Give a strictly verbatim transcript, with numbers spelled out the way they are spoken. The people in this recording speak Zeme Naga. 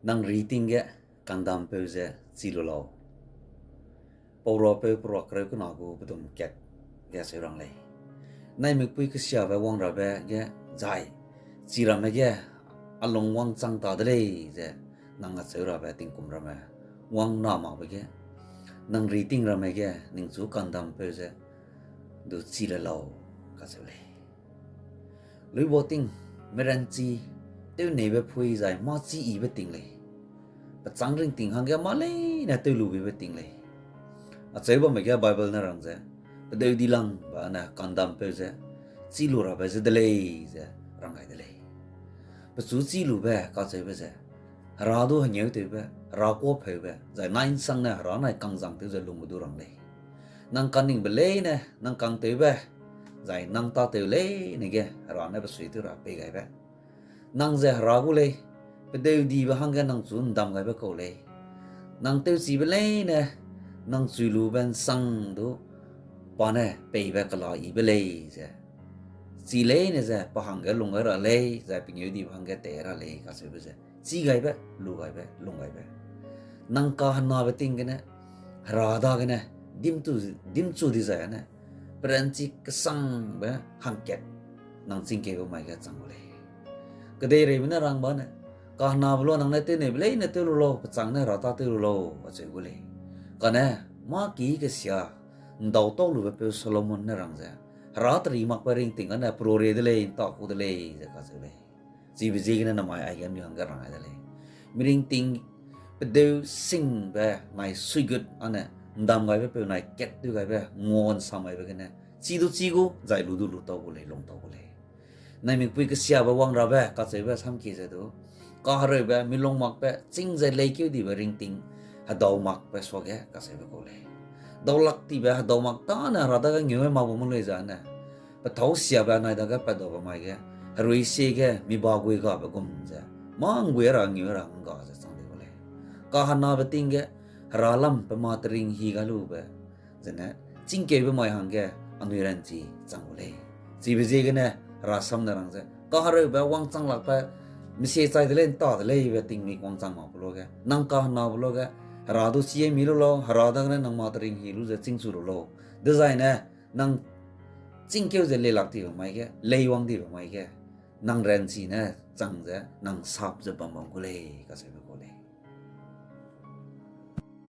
Nang ri ting ge kandampeu ze chî lu lau. Pauruapeu peruak kereu kena gu pedum kat ge acheu rang lei. Naimikpui kesiabe wang rabe ge zai, chi ramme ge a lung wangchang ta de lei ze nang acheu rabe tingkum ramme wang na makbe ge, nang ri ting ramme ge ningchu kandampeu ze du chî le lau kacheu lei. Luiboting, meranchi, tewneibe phui zai mâ chî yibe ting lei. Pechâng ringting hangge mâ leine tew lu bibe ting lei. Acheu bamme ge Bible ne rang ze, pedeu dilangbe ne kandampeu ze chî lu rabe ze de lei ze rang gai de lei. Pechu chî lube kacheube ze, Hera du hengêutewbe, Hera kuâpheube, zai nai ’nsangne Hera nai kangzang tew ze lungbe du rang lei. Nang kaningbe leine, nang kangtewbe, zai nang tâtew leine ge Hera ne besuitew ra pei gaibe. Nang ze Hera gu lei, pedeudibe hangge nang chu ’ndam gaibe kau lei. Nang tewchibe leine, nang chui lube ’nsang du pa ne peibe kela yibe lei ze, chi leine ze pa hangge lung gai ra lei, zai pengêudibe hangge tei ra lei kacheube ze, chî gaibe, lu gaibe, lung gaibe. Nang kahenabe ting gene, Hera dagene, dîmchu, dîmchu dizai ane, peranchi kesangbe hangkat, nang chîngkeube mai ge chang gu lei. Kedeireime ne rang ba ne, kahenabe lau nang ne tewneibe leine tew lu lau, pechâng ne Hera tâtew lu lau, acheu gu lei. Kane, mâ ki kesia, ’ndautau lube peu Solomon ne rang ze, Hera teri makbe ringting ane peruarie de lei, ’nta ku de lei ze kacheu lei. Chibe ziegene namai aige mi hangge rang gai de lei. Miringting pedeu singbe nai suigut ane, ’ndam gaibe peu nai kat tew gaibe, ngua'nsam gaibe gene, chi du chî gu, zai lu du lu tau gu lei, lung tau gu lei. Naimikpui kesiabe wang rabe kacheube samkie ze du, kahereube, milung makbe, chîng ze leikeudibe ringting, hedau makbe suage kacheube kau lei. Daulak tibe hedau mak tâne Hera dage ngeu gai makbe mu lei zane, pethâu siabe anai dage patdaube mai ge, herui sie ge mi ba gui gabe gum ze, mâ ’nggui ra ngeu ra ’ngga ze chang di gu lei. Kahenabe ting ge, Hera lam pe ma tering hi gai lube, zene, chîngkeube mai hangge anui ranchi chang gu lei. Chibe ziegene Hera sam ne rang ze, kahereube wangchang lakbe, mesie chai de lei ’nta de leibe tingmik wangchang makbe luage, nang kahenabe luage, Hera du chie mi lu lau, Hera dagene nang ma tering hi lu ze chîngchu lu lau. Dezaine, nang chîngkeu ze lei lak dibe mai ge, lei wang dibe mai ge, nang ranchi ne chang ze, nang sap ze bam bam gu lei, kacheube kau lei.